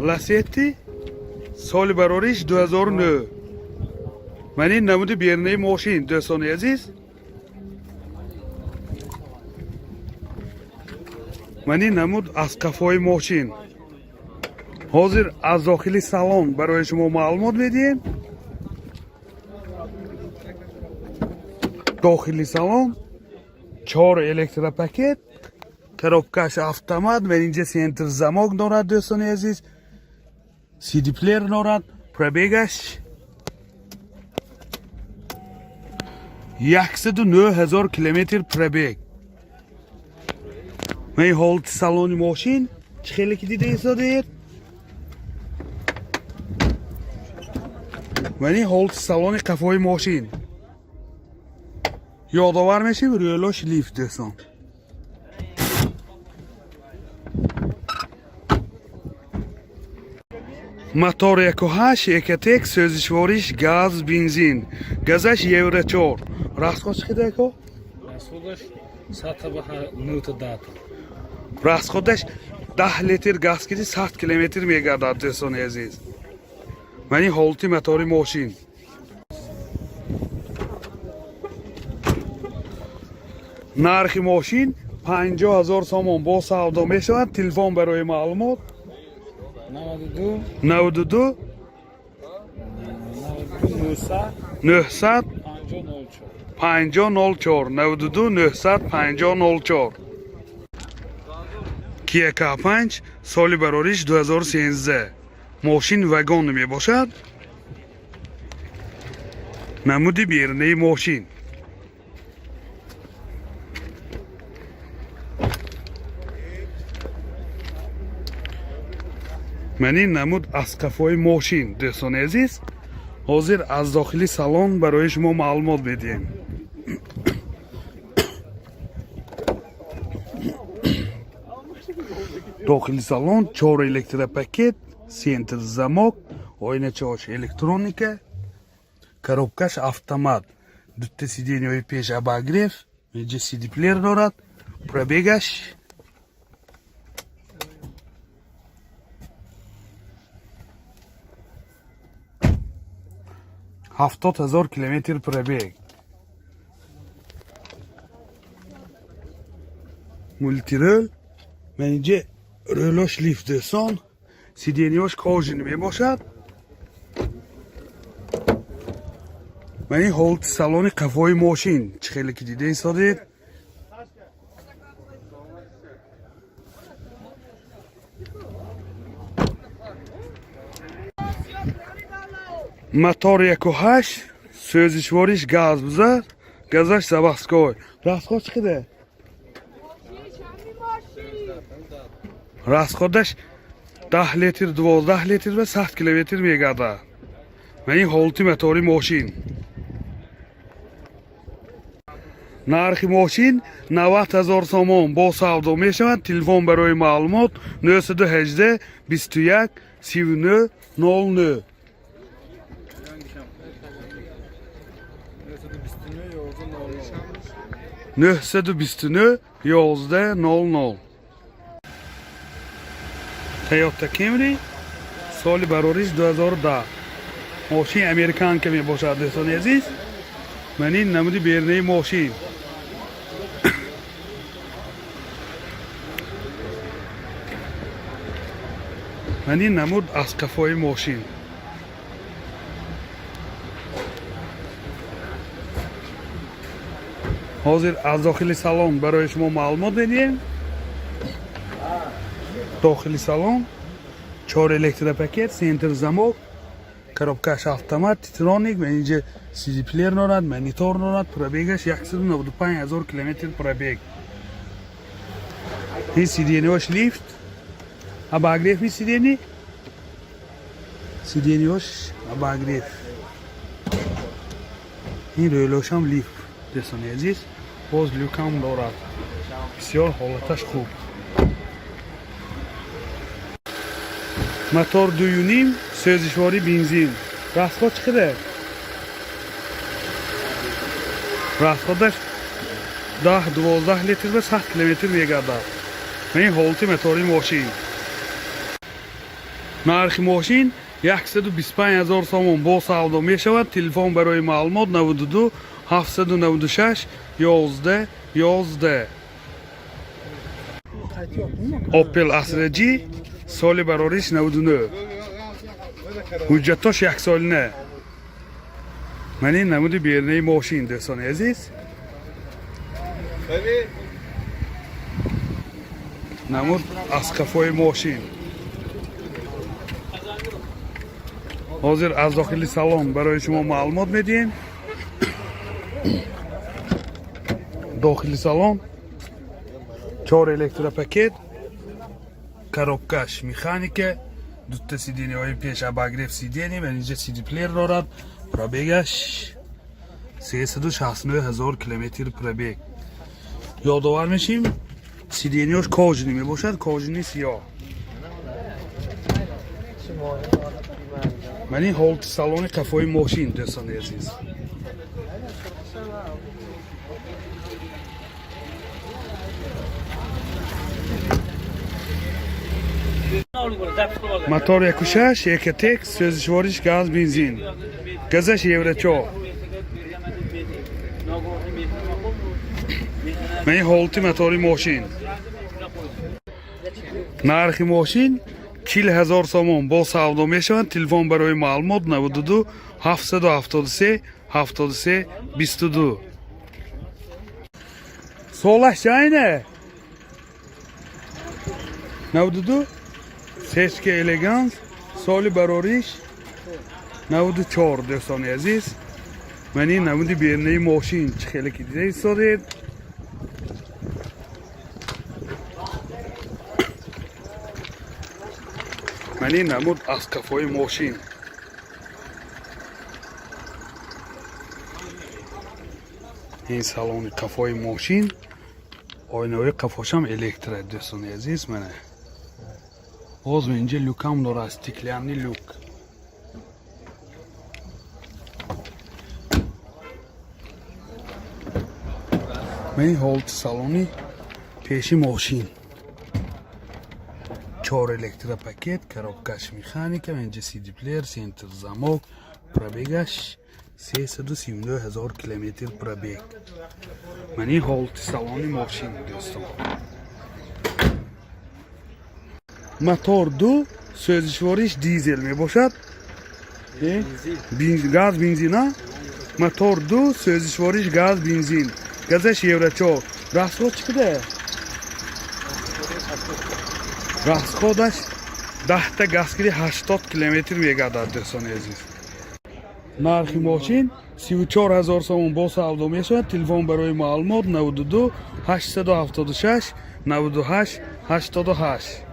Ласетти, соли барориш 2009. Ман ин намуди берунаи мошин, дӯстони азиз. Ман ин намуд аз қафои мошин. Ҳозир аз дохили салон барои шумо маълумот медиҳем. Дохили салон чор электропакет, коробкаш автомат ва инҷа центр замок дорад, дӯстони азиз. CD-плеер дорад, пробегаш 109 000 километр пробег. Ман ин ҳолати салони мошин чӣ хеле ки дида истодаед. Ман ин ҳолати салони қафои мошин. Ёдовар мешавем, рӯлош лифт, дӯстон. Мотор 1.8 Экотек, сӯзишвориш газ, бензин. Газаш Евро 4. Расход чӣ қадар, ако? Расходаш сата ба нӯта дата. Расходаш 10 литр газ киди 100 километр мегардад, дӯстони азиз. Ман ин ҳолати мотори мошин. Нархи мошин 50 ҳазор сомон, бо савдо мешавад. Телефон барои маълумот: 92. 92. 92 900 900 50 04. 50 04, 92 900 50 04. Kia K5, соли барориш 2013. Мошин вагон мебошад. Намуди берунаи мошин. Ман ин намуд аз қафои мошин, дӯстони азиз. Ҳозир аз дохили салон барои шумо маълумот медиҳем. Дохили салон чор электропакет, центр замок, оиначаош электроника, коробкаш автомат, дутта сиденьяҳои пеш обогрев, инҷа CD-плеер дорад, пробегаш 70 000 километр пробег. Мультирӯл, ман инҷа рӯлош лифт, дӯстон, сиденьяш кожаный мебошад. Ман ин ҳолати салони қафои мошин чӣ хеле ки дида истодед. Мотор 1.8, сӯзишвориш газ бузад, газаш заводской. Расход чӣ қадар? Расходаш 10 литр, 12 литр ва 100 километр мегардад. Ман ин ҳолати мотори мошин. Нархи мошин 90 ҳазор сомон, бо савдо мешавад. Телефон барои маълумот: 918 21 39 09. 929 11 00. 929 11 00. Toyota Camry, соли барориш 2010. Мошин американка мебошад, дӯстони азиз. Ман ин намуди берунаи мошин. Ман ин намуд аз қафои мошин. Ҳозир аз дохили салон барои шумо маълумот медиҳем. Дохили салон чор электропакет, центр замок, коробкаш автомат, титроник, ва инҷа CD-плеер дорад, монитор дорад, пробегаш 195 ҳазор километр пробег. Ин сиденьяш лифт, обогрев ми сиденьи, сиденьяш обогрев. Ин рӯлошам лифт, дӯстони азиз, боз люкам дорад. Бисёр ҳолаташ хуб. Мотор 2.5, сӯзишворӣ бензин. Расход чӣ қадар? Расходаш 10-12 литр ва 100 километр мегардад. Ин ҳолати мотори мошин. Нархи мошин 125 ҳазор сомон, бо савдо мешавад. Телефон барои маълумот 92 796 11 11. Opel Astra G, соли барориш 99, ҳуҷҷатош яксолина. Ман ин намуди берунаи мошин, дӯстони азиз, намуд аз қафои мошин. Ҳозир аз дохили салон барои шумо маълумот медиҳем. Дохили салон чор электропакет, коробкаш механика, дута сиденьяҳои пеш обогрев сиденья ва инҷа сидиплеер дорад. Пробегаш 369 ҳазор километр пробег. Ёдовар мешим, сиденьяш кожаный мебошад, кожаный сиёҳ. Ман ин ҳолати салони қафои мошин, дӯстони азиз. Мотор 1.6 Ecotec, сӯзишвориш газ, бензин, газаш евро 4. Ман ин ҳолати мотори мошин. Нархи мошин 40 ҳазор сомон, бо савдо мешавад. Телефон барои маълумот 92 773 73 22. Солаш чайне? 92 Сечка Элеганс, соли барориш 94. Дӯстони азиз, ман ин намуди берунаи мошин, чӣ хеле ки дида истодед. Ман ин намуд аз қафои мошин. Ин салони қафои мошин, оинаҳои қафошам электро, дӯстони азиз. Мана, боз инҷа люкам дорад, стеклянный люк. Ман ин ҳолати салони пеши мошин. Чор электропакет, коробкаш механика, инҷа сидиплеер, центр замок. Пробегаш 379 ҳазор километр пробег. Ман ин ҳолати салони мошин, дӯстон. Мотор ду, сӯзишвориш дизел мебошад. Газ, бензина. Мотор ду, сӯзишвориш газ, бензин, газаш евро 4. Расход чӣ кадар? Расходаш 10-та газгири 80 километр мегардад, дӯстони азиз. Нархи мошин 34 ҳазор сомон, бо савдо мешавад. Телефон барои маълумот 92 876 98 88.